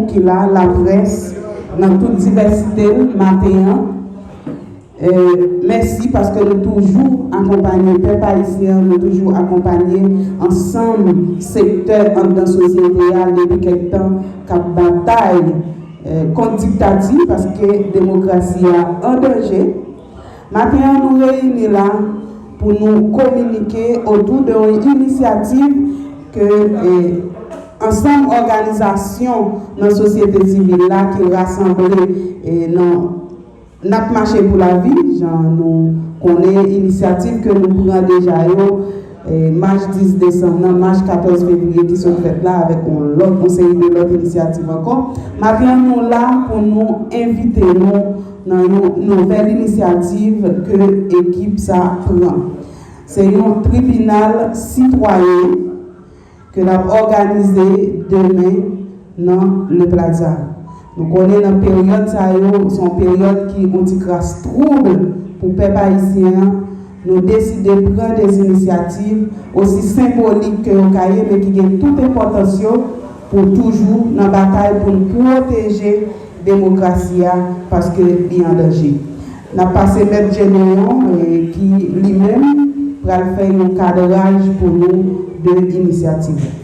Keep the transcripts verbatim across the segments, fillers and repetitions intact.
ki la, laprès, nan tout divèsite l, maten an. Eh, mèsi paske nou toujou akonpanye pèp ayisyen an, nou toujou akonpanye ansanm sektè anndan sosyete a depi kèk tan k ap batay, eh, kont diktati, paske demokrasi a an danje. Maten an, nou reyini la pou nou kominike otou de yon inisyativ ke, eh, ansanm òganizasyon nan sosyete sivil la ki rasanble, eh, nan N ap mache pou lavi, jan nou konnen inisyativ ke nou pran deja yo, eh, mach dis desanm nan, mach katòz fevriye ki sot fèt la, avèk yon lòt, yon seri de lòt inisyativ ankò. Maten an, nou la pou nou envite nou nan yon nouvèl inisyativ ke ekip sa pran. Se yon tribinal sitwayen ke n ap òganize demen nan Le Plaza. Nou konnen nan peryòd sa yo, se yon peryòd ki yon ti kras twoub pou pèp ayisyen an. Nou deside pran de inisyativ osi senbolik ke yo ka ye, men ki gen tout enpòtans yo pou toujou nan batay pou n pwoteje demokrasi a, paske li an danje. N ap pase mèt Gedeon, eh, ki li menm pral fè yon kadraj pou nou de inisyativ la.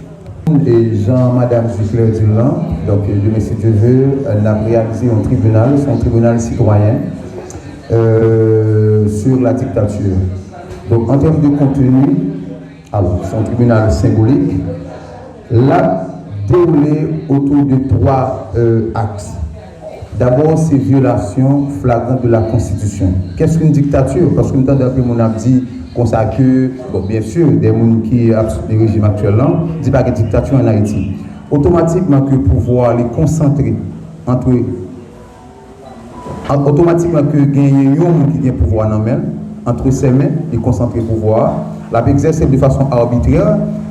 E jan madanm Zuclaire di l lan, donk, demen, si Dieu veut, n ap reyalize yon tribinal, se yon tribinal sitwayen, euh, sur la dictature. Donk, an tèm de konteni, alò, se yon tribinal senbolik, l ap dewoule otou de twa, euh, aks. Dabò, se vyolasyon flagrant de la Constitution. Qu'est-ce qu'une dictature? Paske m tande anpil moun ap di konsa ke, bon, byen si, de moun ki ap soutni rejim aktyèl lan, di pa gen diktati an Ayiti. Otomatikman ke pouvwa a li konsantre antre, an, otomatikman ke genyen yon moun ki gen pouvwa nan men l, antre se men, li konsantre pouvwa a, l ap egzèse l de fason arbitrè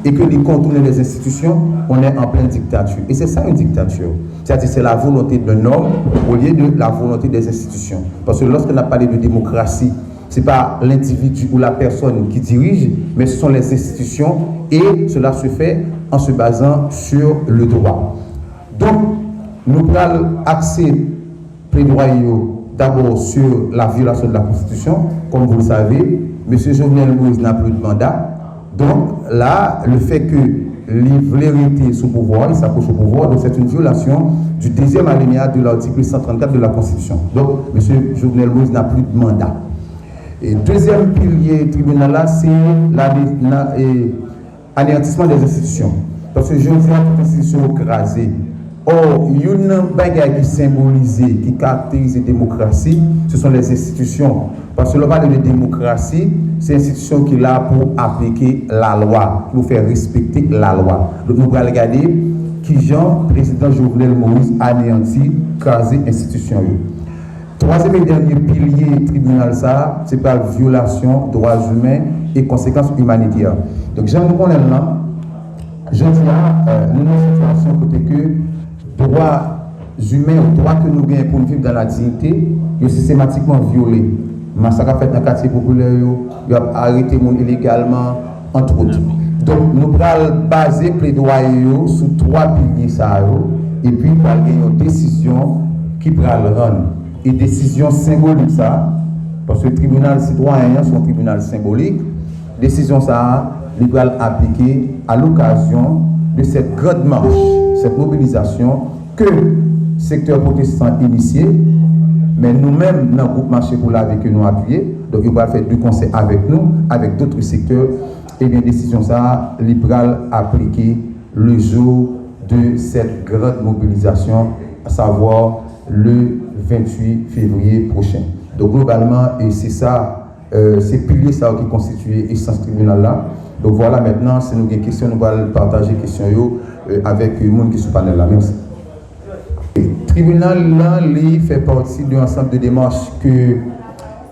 e ke li kontounen les institutions, on est en pleine dictature. Et c'est ça une dictature. C'est-à-dire, c'est la volonté d'un homme au lieu de la volonté des institutions. Parce que lorsque n ap pale de démocratie, c'est pas l'individu ou la personne qui dirige, mais ce sont les institutions et cela se fait en se basant sur le droit. Donk, nou pral akse pledwaye yo dabò sur la violation de la Constitution. Comme vous le savez, Monsieur Jovenel Moïse n'a plus de mandat. Donk, la, le fait que li vle rete sou pouvwa, li s'accroche au pouvoir, donc c'est une violation du deuxième alinéa de l'article cent trente-quatre de la Constitution. Donc, Monsieur Jovenel Moïse n'a plus de mandat. E dezyèm pilye tribinal la, se la, la, e, anéantissement des institutions. Paske jodi a, tout enstitisyon yo kraze. Or, youn nan bagay ki senbolize, ki karakterize demokrasi, ce sont les institutions. Paske lè w pale de demokrasi, se enstitisyon ki la pou aplike lalwa, pou fè respekte lalwa. Donk, nou pral gade kijan prezidan Jovenel Moïse aneyanti, kraze enstitisyon yo. Twazyèm e dènye pilye tribinal sa a, se pa vyolasyon dwa imen e konsekans imanitè. Donk, jan nou konnen l lan, jodi a, euh, nou nan sitiyasyon kote ke dwa imen, dwa ke nou genyen pou n viv dans la dignité, yo sistematikman vyole. Masak ap fèt nan katye popilè yo, y ap arete moun ilegalman, entre autres. Donk, nou pral baze pledwaye yo sou twa pilye sa yo, epi pral gen yon desizyon ki pral rann. E desizyon senbolik sa, paske tribinal sitwayen an se yon tribinal senbolik, desizyon sa a, li pral aplike à l'occasion de cette grande marche, cette mobilisation ke sektè pwotestan inisye, men nou menm nan gwoup Mache pou Lavi ke nou apiye, donk yo pral fè de konsè avèk nou, avèk dòt sektè, ebyen desizyon sa a, li pral aplike le jour de cette grande mobilisation, à savoir le vingt-huit février prochain. Donk globalman, e se sa, euh, se pilye sa yo ki konstitiye esans tribinal la. Donk vwala, mentnan, si nou gen kesyon, nou pral pataje kesyon yo, euh, avèk, euh, moun ki sou panèl la. Mèsi. Tribinal lan, li fè pati de ansanm de demach ke,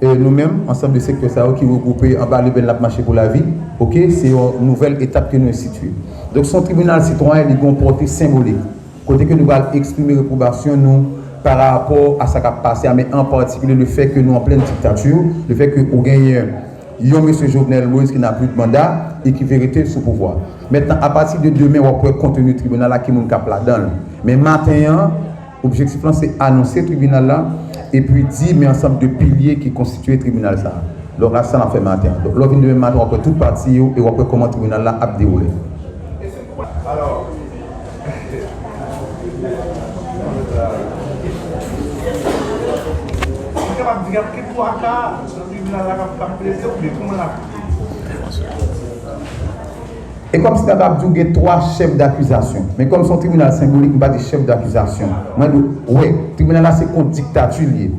euh, nou menm, ansanm de sektè sa yo ki regwoupe anba lebèl N ap Mache pou Lavi, oke, se yon nouvèl etap ke nou enstitiye. Donk, se yon tribinal sitwayen, li gen yon pòte senbolik. Kote ke nou pral eksprime repwobasyon nou pa rapò a sa k ap pase a, men an patikilye le fè ke nou an plèn diktati, le fè ke ou genyen yon mesye Jovenel Moïse ki n'a plus de mandat e ki vle rete sou pouvwa. Mentnan, apati de demen, w ap wè konteni tribinal la, ki moun k ap ladan l. Men maten an, objektif lan se anonse tribinal la, epi di men ansanm de pilye ki konstitye tribinal sa a. Donk, la, sa n ap fè maten an. Donk, lè w vin demen maten, w ap wè tout pati yo e w ap wè kòman tribinal la ap dewoule. E kòmsi ta kapab di w gen twa chèf dakizasyon. Men kòm se yon tribinal senbolik, m pa di chèf dakizasyon. Mwen di w, wi, tribinal la se kont diktati li ye.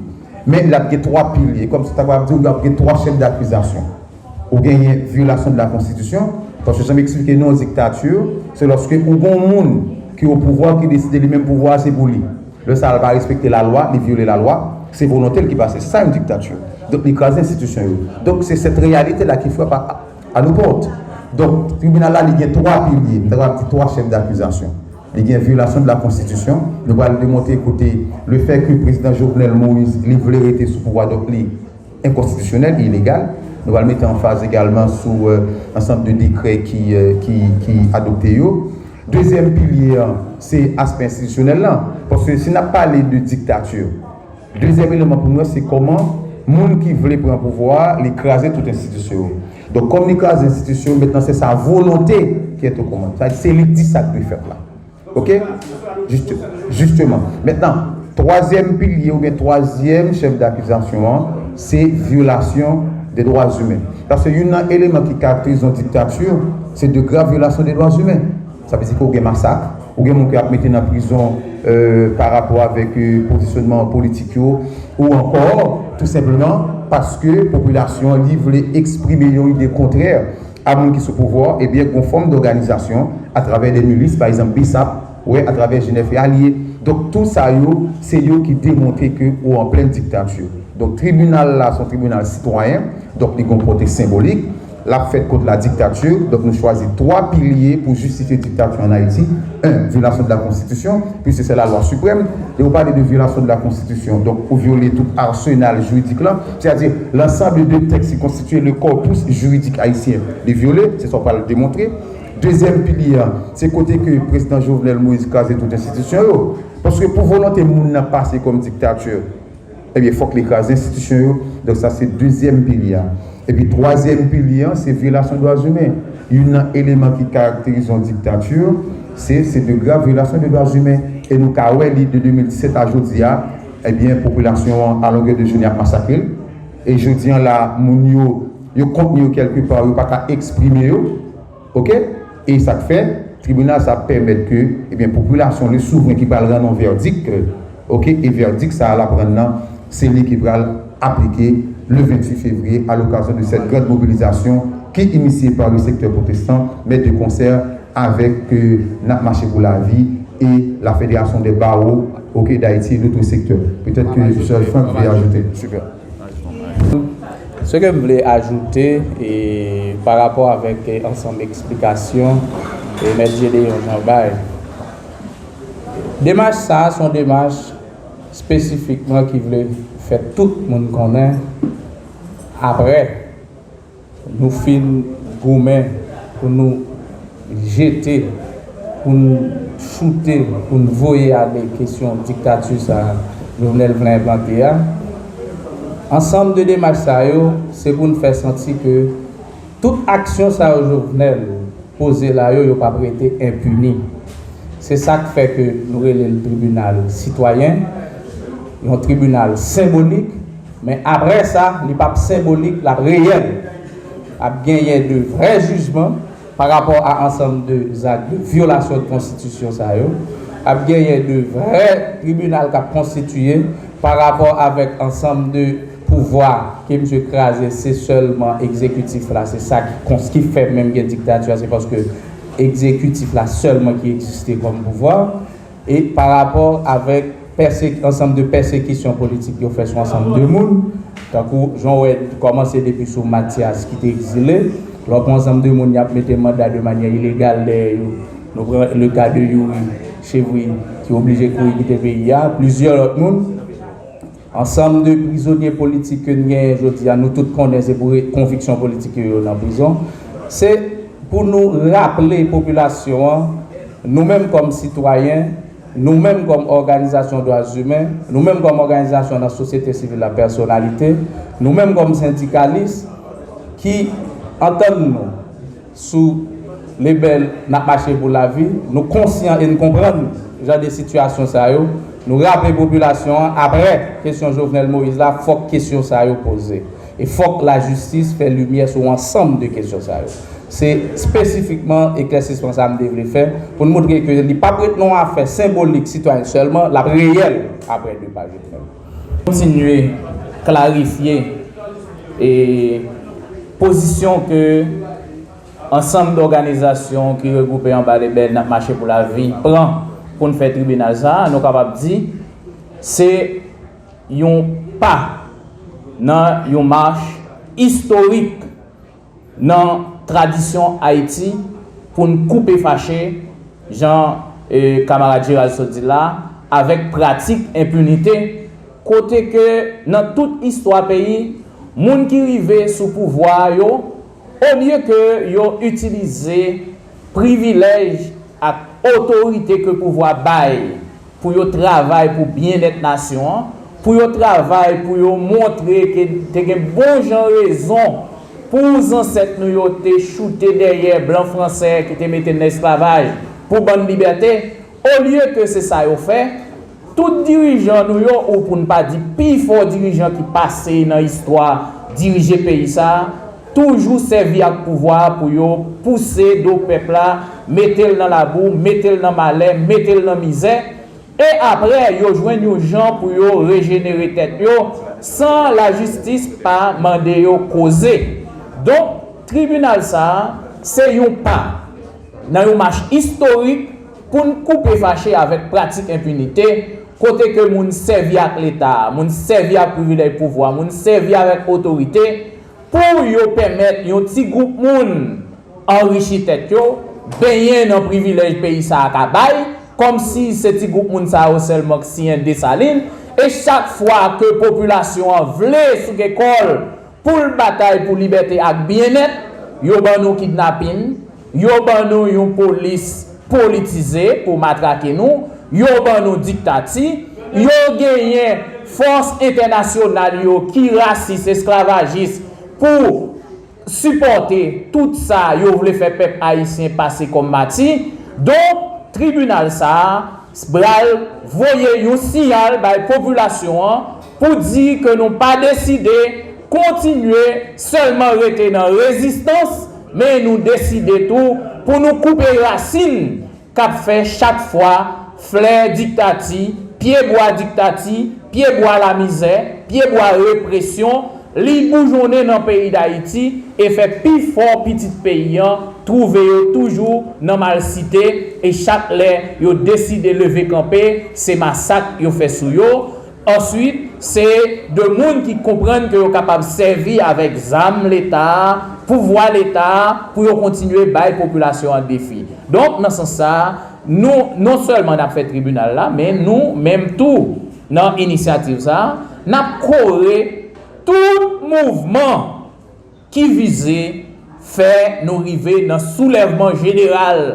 Men l ap gen twa pilye. E kòmsi ta kapab di w l ap gen twa chèf dakizasyon. Ou genyen vyolasyon de la konstitisyon, paske jan m eksplike nou, yon diktati, se lòske ou gen yon moun ki o pouvwa, ki deside li menm pouvwa a se pou li. Lè sa a, l pa respekte lalwa, li vyole lalwa, se volonte l ki pase. Se sa yon diktati. Donk, li kraze enstitisyon yo. Donk, se sèt reyalite la ki frape a, a nou pòt. Donk, tribinal la, li gen twa pilye, m ta kapab di twa chèf dakizasyon. Li gen vyolasyon de la konstitisyon. Nou pral demontre kote le fè ke prezidan Jovenel Moïse, li vle rete sou pouvwa, donk, li enkonstitisyonèl, ilegal. Nou pral mete anfaz egalman sou, euh, ansanm de dekrè ki, euh, ki, ki adopte yo. Dezyèm pilye an, se aspè enstitisyonèl lan. Paske si n ap pale de diktati, dezyèm eleman pou nou, se kòman moun ki vle pran pouvwa a, li kraze tout enstitisyon yo. Donk, kòm li kraze enstitisyon yo, mentnan se sa volonte qui est aux commandes. Sa, se li ki di sa k dwe fèt la. Oke? Jiste-, jisteman. Mentnan, twazyèm pilye oubyen twazyèm chèf dakizasyon an, se vyolasyon de dwa imen. Paske youn nan eleman ki karakterize yon diktati, se de grav vyolasyon de dwa imen. Sa vle di ke w gen masak, ou gen moun ke y ap mete nan prizon, euh, pa rapò avèk, euh, pozisyonman politik yo, ou ankò, tou senpleman, paske popilasyon an, li vle eksprime yon ide kontrè a moun ki sou pouvwa, ebyen, gon fòm dòganizasyon atravè de milis, pa egzanp, BSAP, wè, atravè G nèf e alye. Donk, tou sa yo, se yo ki demontre ke ou an plen diktati. Donk, tribinal la, se yon tribinal sitwayen, donk, li gon pòte senbolik, l ap fèt kont la diktati, donk, nou chwazi twa pilye pou jistifye diktati ann Ayiti. En, vyolasyon de la konstitisyon, puiske se la lwa siprèm, lè ou pale de vyolasyon de la konstitisyon, donk, ou vyole tout arsenal jiridik lan, sètadi, lansanm de tèks ki konstitye le corpus juridique haïtien, li vyole, se sa w pral demontre. Dezyèm pilye a, se kote ke prezidan Jovenel Moïse kraze tout enstitisyon yo. Paske pou volonte moun nan pase kòm diktati, ebyen, fòk li kraze enstitisyon yo. Donk, sa se dezyèm pilye a. Epi, twazyèm pilye a, se vyolasyon dwa imen. Youn nan eleman ki karakterize yon diktati, se, se de grav vyolasyon de dwa imen. E nou ka wè li de de mil disèt a jodi a, ebyen, popilasyon an, a longè de jounen, ap masakre l. E jodi an la, moun yo, yo kontni yo kèlkepa, yo pa ka eksprime yo. Oke? E sa k fè, tribinal sa ap pèmèt ke, ebyen, popilasyon, le souvren ki pral rann yon vèdik, oke? E vèdik sa a l ap rann nan, se li ki pral aplike le venntuit fevriye, à l'occasion de cette grande mobilisation qui, initiée par le secteur protestant, mais de concert avec, euh, N ap mache pou lavi e la Fédération des barreaux, oke, d'Haïti et d'autres secteurs. Petèt ke Jòj Frank vle ajoute. Super. Ce que m vle ajoute, e, pa rapò avèk, e, ansanm eksplikasyon, e, Mèt Gédéon Jean bay, demach sa a se yon demach espesifikman ki vle fè tout moun konnen, apre nou fin goumen pou nou jete, pou n choute, pou n voye ale kesyon diktati sa a Jovenel vle enplante a. Ansanm de demach sa yo, se pou n fè santi ke tout aksyon sa yo Jovenel poze la yo, yo p ap rete enpini. Se sa k fè ke nou rele l tribinal sitwayen, yon tribinal senbolik, men apre sa, li p ap senbolik, l ap reyèl. Ap genyen de vrè jijman pa rapò a ansanm de zak de vyolasyon de konstitisyon sa yo. Ap genyen de vrè tribinal k ap konstitiye pa rapò avèk ansanm de pouvwa ke misye kraze, se sèlman egzekitif la, se sa ki kons-, ki fè menm gen diktati a, se paske egzekitif la sèlman ki egziste kòm pouvwa. E pa rapò avèk pèse-, ansanm de pèsekisyon politik yo fè sou ansanm de moun, tankou jan w wè kòmanse depi sou Mathias ki te egzile, lè w pran ansanm de moun y ap mete manda de manyè ilegal dèyè yo. Nou pran le ka de Youri Chevry ki oblije kouri kite peyi a, plizyè lòt moun. Ansanm de prizonye politik ke n genyen jodi a, nou tout konnen se pou re-, konviksyon politik yo yo nan prizon. Se pou nou raple popilasyon an, nou menm kòm sitwayen, Nou menm kòm òganizasyon dwa imen, nou menm kòm òganizasyon nan sosyete sivil la, pèsonalite, nou menm kòm sendikalis ki antann nou sou lebèl n ap mache pou lavi, nou konsyan e n konprann jan de sitiyasyon sa yo. Nou raple popilasyon an, apre kesyon Jovenel Moïse la, fòk kesyon sa yo poze. E fòk lajistis fè limyè sou ansanm de kesyon sa yo. Se espesifikman eklèsisman sa a m te vle fè pou n montre ke li p ap ret nan yon afè senbolik sitwayen sèlman, l ap reyèl apre depa Jovenel. Kontinye klarifye e pozisyon ke ansanm dòganizasyon ki regwoupe anba lebèl N ap mache pou lavi pran pou n fè tribinal sa a, nou kapab di se yon pa nan yon mach istorik nan tradisyon Ayiti pou n koupe fache, jan e, kamarad Gerald sot di la, avèk pratik enpinite, kote ke nan tout istwa peyi, moun ki rive sou pouvwa a yo, olye ke yo itilize privilèj ak otorite ke pouvwa bay pou yo travay pou byennèt nasyon an, pou yo travay pou yo montre ke te gen bon jan rezon pou zansèt nou yo te choute dèyè blan franse ki te mete n nan esklavaj pou ban n libète, olye ke se sa yo fè, tout dirijan nou yo, ou pou n pa di pifò dirijan ki pase nan istwa dirije peyi sa a, toujou sèvi ak pouvwa a pou yo pouse do pèp la, mete l nan labou, mete l nan malè, mete l nan mizè, e apre yo jwenn yon jan pou yo rejenere tèt yo san lajistis pa mande yo koze. Donk, tribinal sa a se yon pa nan yon mach istorik pou n koupe fache avèk pratik enpinite, kote ke moun sèvi ak Leta, moun sèvi ak privilèj pouvwa, moun sèvi avèk otorite pou yo pèmèt yon ti gwoup moun anrichi tèt yo, benyen nan privilèj peyi sa a ka bay, kòmsi se ti gwoup moun sa yo sèlman k siyen Desalin, e chak fwa ke popilasyon an vle souke kò l pou l batay pou libète ak byennèt, yo ban nou kidnapin, yo ban nou yon polis politize pou matrake nou, yo ban nou diktati, yo genyen fòs entènasyonal yo ki rasis, esklavajis pou sipòte tout sa yo vle fè pèp ayisyen pase kòm mati. Donk, tribinal sa a pral voye yon siyal bay popilasyon an pou di ke nou pa deside kontinye sèlman rete nan rezistans, men nou deside tou pou nou koupe rasin k ap fè chak fwa flè diktati, pyebwa diktati, pyebwa lamizè, pyebwa represyon, li boujonnen nan peyi Dayiti e fè pifò pitit peyi an twouve yo toujou nan malsite, e chak lè yo deside leve kanpe, se masak yo fè sou yo. Answit, se de moun ki konprann ke yo kapab sèvi avèk zam Leta a, pouvwa Leta a, pou yo kontinye bay popilasyon an defi. Donk, nan sans sa a, nou, non sèlman n ap fè tribinal la, men nou menm tou, nan inisyativ sa a, n ap kore tout mouvman ki vize fè nou rive nan soulèvman jeneral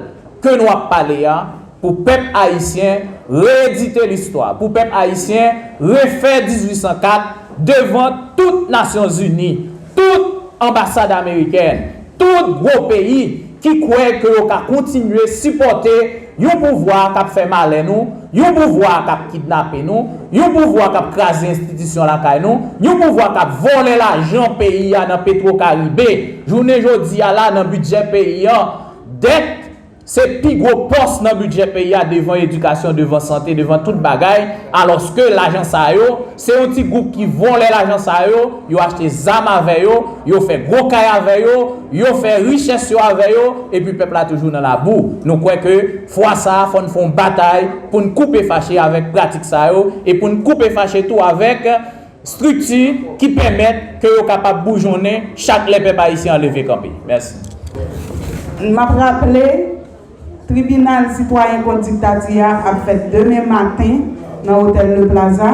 ke nou ap pale a, pou pèp ayisyen reedite listwa, pou pèp ayisyen refè dizuit san kat devan tout Nasyonzini, tout anbasad amerikèn, tout gwo peyi ki kwè ke yo ka kontinye sipòte yon pouvwa k ap fè malè nou, yon pouvwa k ap kidnape nou, yon pouvwa k ap kraze enstitisyon lakay nou, yon pouvwa k ap vòlè lajan peyi a nan Petwokaribe. Jounen jodi a la, nan bidjè peyi an, dèt se pi gwo pòs nan bidjè peyi a, devan edikasyon, devan sante, devan tout bagay, alòske lajan sa yo, se yon ti gwoup ki vòlè lajan sa yo, yo achte zam avè yo, yo fè gwo kay avè yo, yo fè richès yo avè yo, epi pèp la toujou nan labou. Nou kwè ke fwa sa a, fò n fè yon batay pou n koupe fache avèk pratik sa yo, e pou n koupe fache tou avèk estrikti ki pèmèt ke yo kapab boujonnen chak lè pèp ayisyen an leve kanpe. Mèsi. M ap raple, tribinal sitwayen kont diktati a ap fèt demen maten nan Otèl Le Plaza,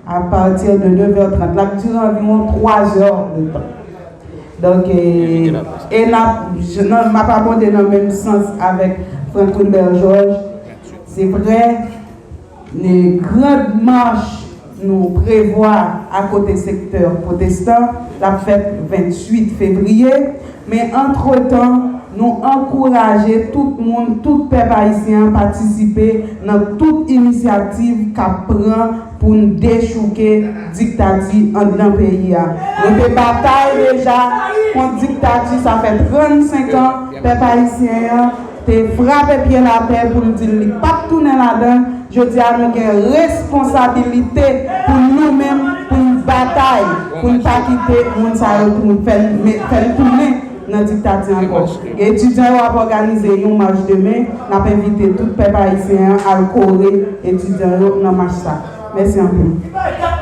apati de nèf è trant. L ap dire anviwon twa zè de tan. Donk, e, e n ap, j-, nan, m ap abonde nan menm sans avèk Franck Wilbert Georges. Se vrè, ne grand mach nou prevwa akote sektè pwotestan l ap fèt venntuit fevriye, men antretan, nou ankouraje tout moun, tout pèp ayisyen an patisipe nan tout inisyativ k ap pran pou n dechouke diktati anndan peyi a. Nou te batay deja kont diktati, sa fè trannsenk an, pèp ayisyen an te frape pye l atè pou l di l li p ap tounen ladan l. Jodi a, nou gen responsabilite pou nou menm, pou n batay, pou n pa kite moun sa yo tou fè n, fè n tounen nan diktati ankò. Etidyan yo ap òganize yon mach demen, n ap envite tout pèp ayisyen an al kore etidyan yo nan mach sa. Mèsi anpil.